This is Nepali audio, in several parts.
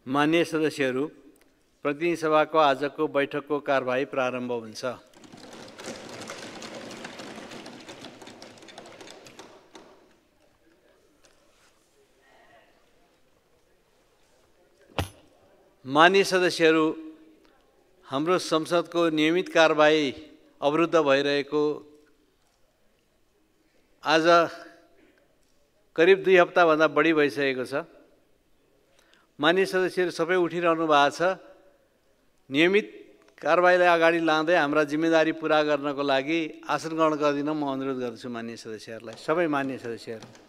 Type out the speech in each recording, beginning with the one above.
मान्य सदस्यहरू, प्रतिनिधि सभाको आजको बैठकको कारबाही प्रारम्भ हुन्छ। मान्य सदस्यहरू, हाम्रो संसदको नियमित कारबाही अवरुद्ध भइरहेको आज करिब 2 हप्ताभन्दा बढी भइसकेको छ। मान्य सदस्यहरू सबै उठिरहनु भएको छ। नियमित कारबाहीलाई अगाडि लाँदै हाम्रा जिम्मेदारी पूरा गर्नको लागि आसन ग्रहण गरिदिन म अनुरोध गर्दछु मान्य सदस्यहरूलाई, सबै मान्य सदस्यहरू।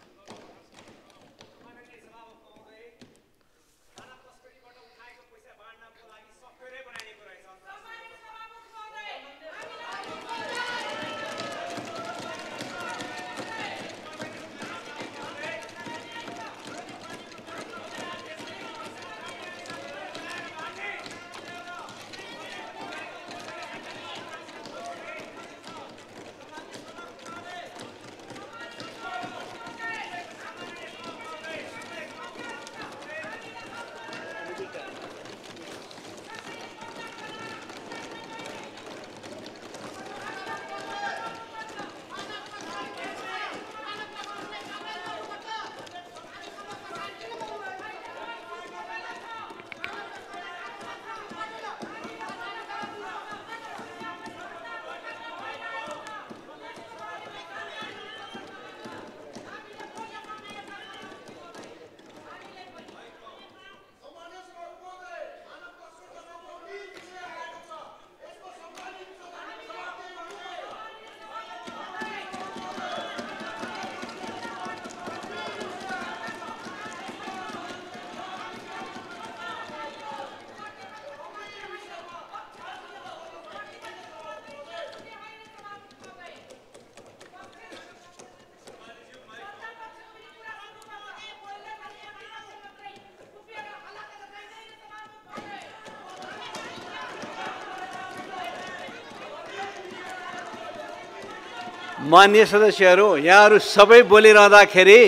मान्य सदस्यहरू, यहाँहरू सबै बोलिरहँदाखेरि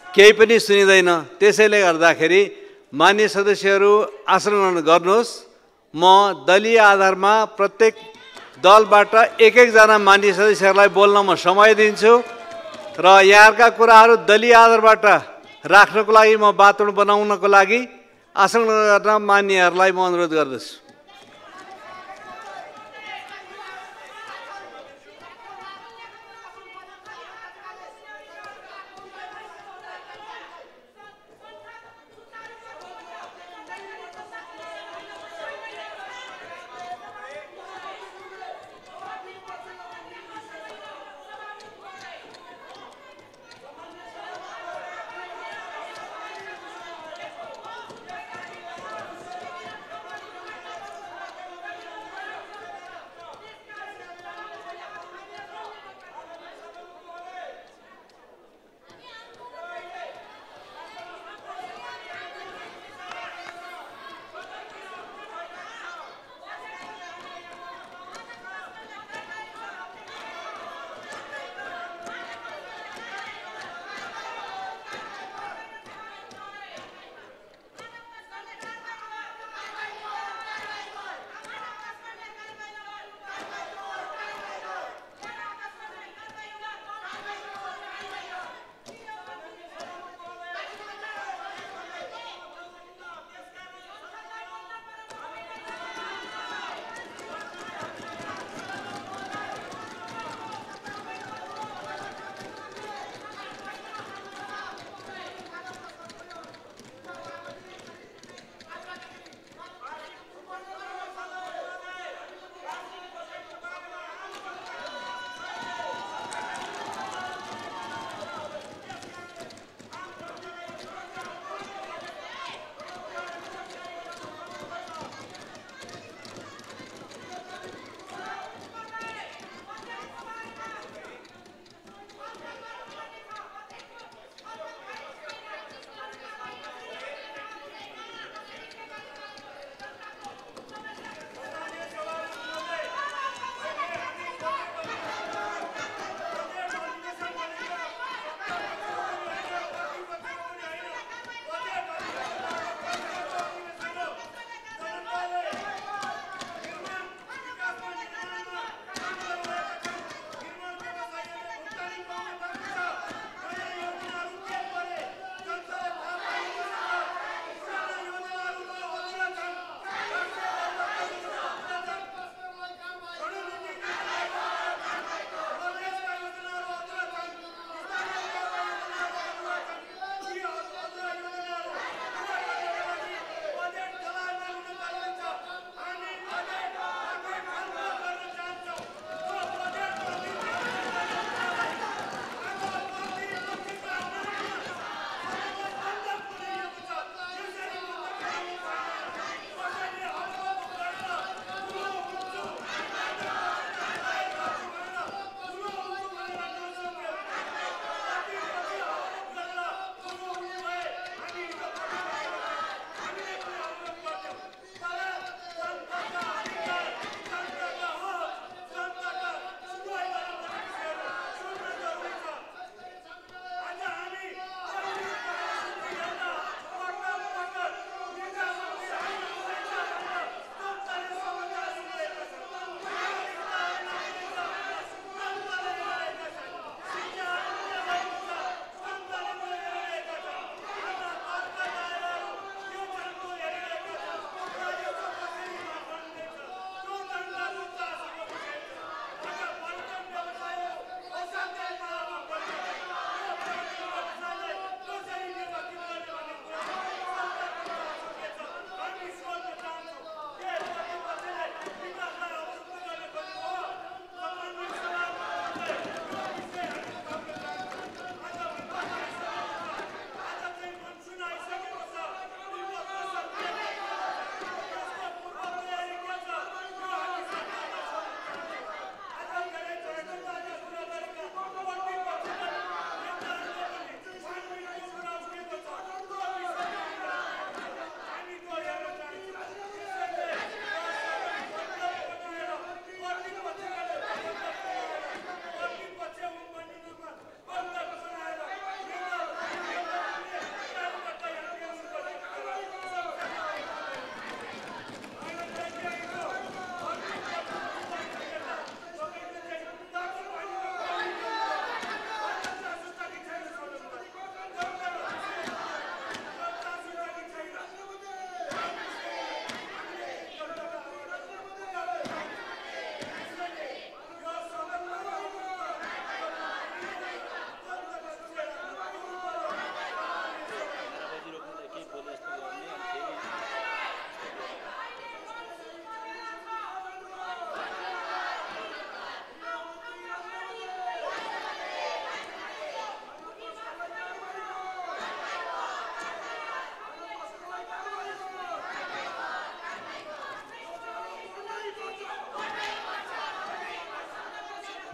केही पनि सुनिँदैन। त्यसैले गर्दाखेरि मान्य सदस्यहरू आसन ग्रहण गर्नुहोस्। म दलीय आधारमा प्रत्येक दलबाट एक जना मान्य सदस्यहरूलाई बोल्न म समय दिन्छु र यहाँका कुराहरू दलीय आधारबाट राख्नको लागि म वातावरण बनाउनको लागि आसन ग्रहण गर्न मान्यहरूलाई म अनुरोध गर्दछु।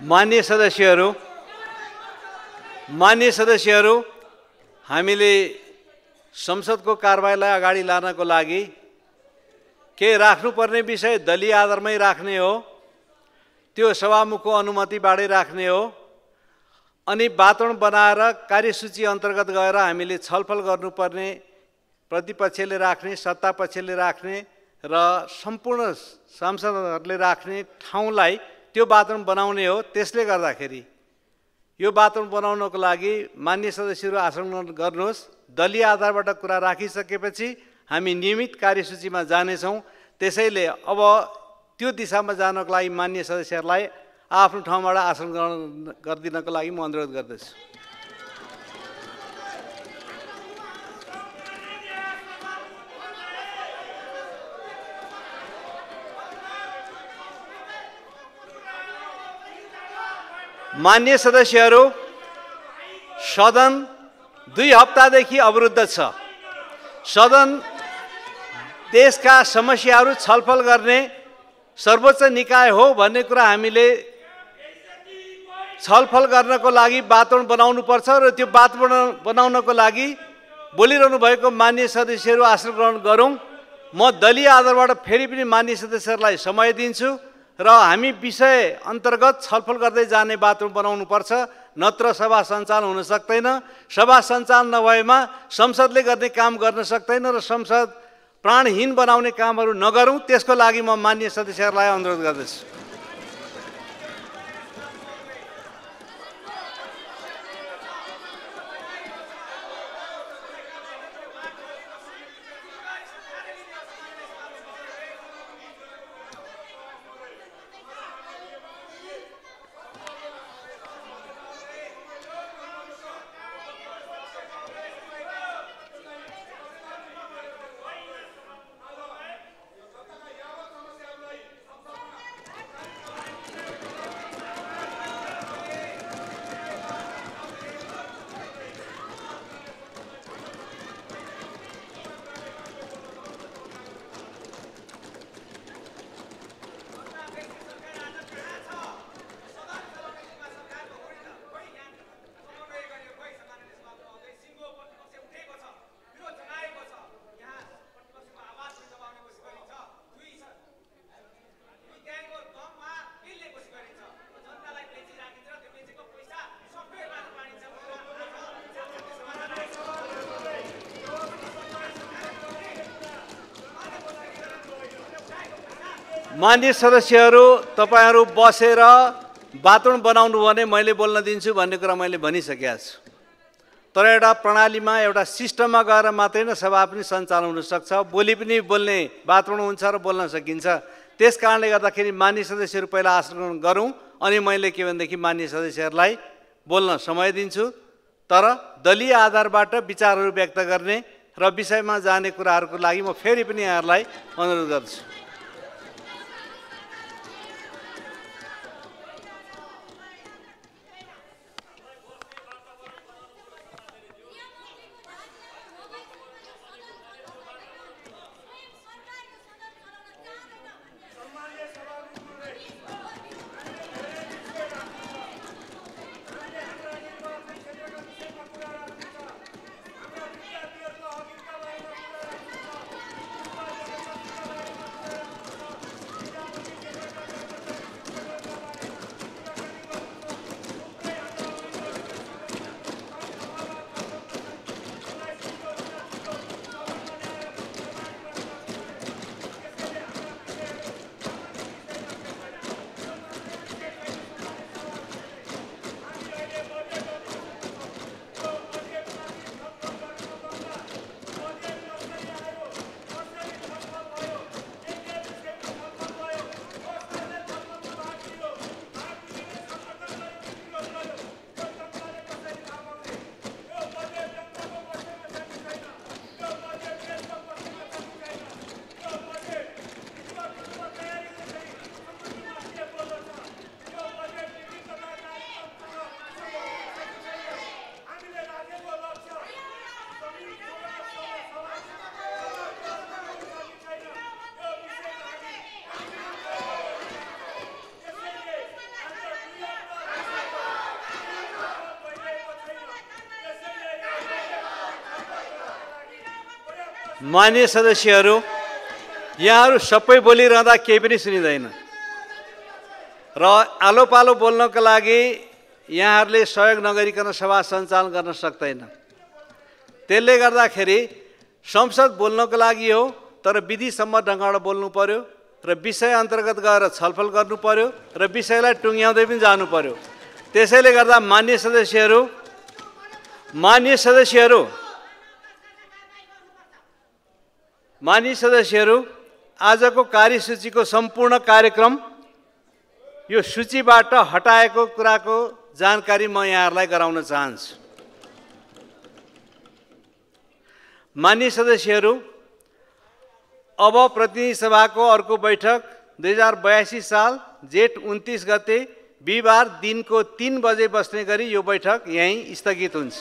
मान्य सदस्यहरू, हामीले संसदको कारबाहीलाई अगाडि लानको लागि के राख्नुपर्ने विषय दलीय आधारमै राख्ने हो, त्यो सभामुखको अनुमतिबाटै राख्ने हो, अनि वातावरण बनाएर कार्यसूची अन्तर्गत गएर हामीले छलफल गर्नुपर्ने प्रतिपक्षले राख्ने, सत्तापक्षले राख्ने र सम्पूर्ण सांसदहरूले राख्ने ठाउँलाई त्यो वातावरण बनाउने हो। त्यसले गर्दाखेरि यो वातावरण बनाउनको लागि मान्य सदस्यहरू आसन गर्नुहोस्। दलीय आधारबाट कुरा राखिसकेपछि हामी नियमित कार्यसूचीमा जानेछौँ। त्यसैले अब त्यो दिशामा जानको लागि मान्य सदस्यहरूलाई आफ्नो ठाउँबाट आसन ग्रहण गरिदिनको लागि म अनुरोध गर्दछु। मान्य सदस्यहरू, सदन 2 हप्तादेखि अवरुद्ध छ। सदन देशका समस्याहरू छलफल गर्ने सर्वोच्च निकाय हो भन्ने कुरा हामीले छलफल गर्नको लागि वातावरण बनाउनुपर्छ र त्यो वातावरण बनाउनको लागि बोलिरहनु भएको मान्य सदस्यहरू आसन ग्रहण गरौँ। म दलीय आधारबाट फेरि पनि मान्य सदस्यहरूलाई समय दिन्छु र हामी विषय अन्तर्गत छलफल गर्दै जाने वातावरण बनाउनुपर्छ, नत्र सभा सञ्चालन हुन सक्दैन। सभा सञ्चालन नभएमा संसदले गर्ने काम गर्न सक्दैन र संसद प्राणहीन बनाउने कामहरू नगरौँ। त्यसको लागि म मान्य सदस्यहरूलाई अनुरोध गर्दछु। मान्य सदस्यहरू, तपाईहरू बसेर वातावरण बनाउनु भने मैले बोल्न दिन्छु भन्ने कुरा मैले भनिसकेको छु। तर एउटा प्रणालीमा एउटा सिस्टममा गएर मात्रै नै सभा पनि सञ्चालन हुनसक्छ, बोली पनि बोल्ने वातावरण हुन्छ र बोल्न सकिन्छ। त्यस कारणले गर्दाखेरि मान्य सदस्यहरू पहिला आसन ग्रहण गरौँ, अनि मैले के भनेदेखि मान्य सदस्यहरूलाई बोल्न समय दिन्छु। तर दलीय आधारबाट विचारहरू व्यक्त गर्ने र विषयमा जाने कुराहरूको लागि म फेरि पनि यहाँहरूलाई अनुरोध गर्छु। मान्य सदस्यहरू, यहाँहरू सबै बोलिरहँदा केही पनि सुनिँदैन र आलो पालो बोल्नको लागि यहाँहरूले सहयोग नगरिकन सभा सञ्चालन गर्न सक्दैन। त्यसले गर्दाखेरि संसद बोल्नको लागि हो, तर विधिसम्म ढङ्गबाट बोल्नु पर्यो र विषय अन्तर्गत गएर छलफल गर्नु पर्यो र विषयलाई टुङ्ग्याउँदै पनि जानु पर्यो। त्यसैले गर्दा मान्य सदस्यहरू आजको कार्यसूचीको सम्पूर्ण कार्यक्रम यो सूचीबाट हटाएको कुराको जानकारी म यहाँहरूलाई गराउन चाहन्छु। मान्य सदस्यहरू, अब प्रतिनिधि सभाको अर्को बैठक 2082 साल जेठ 29 गते बिहिबार दिनको 3 बजे बस्ने गरी यो बैठक यहीँ स्थगित हुन्छ।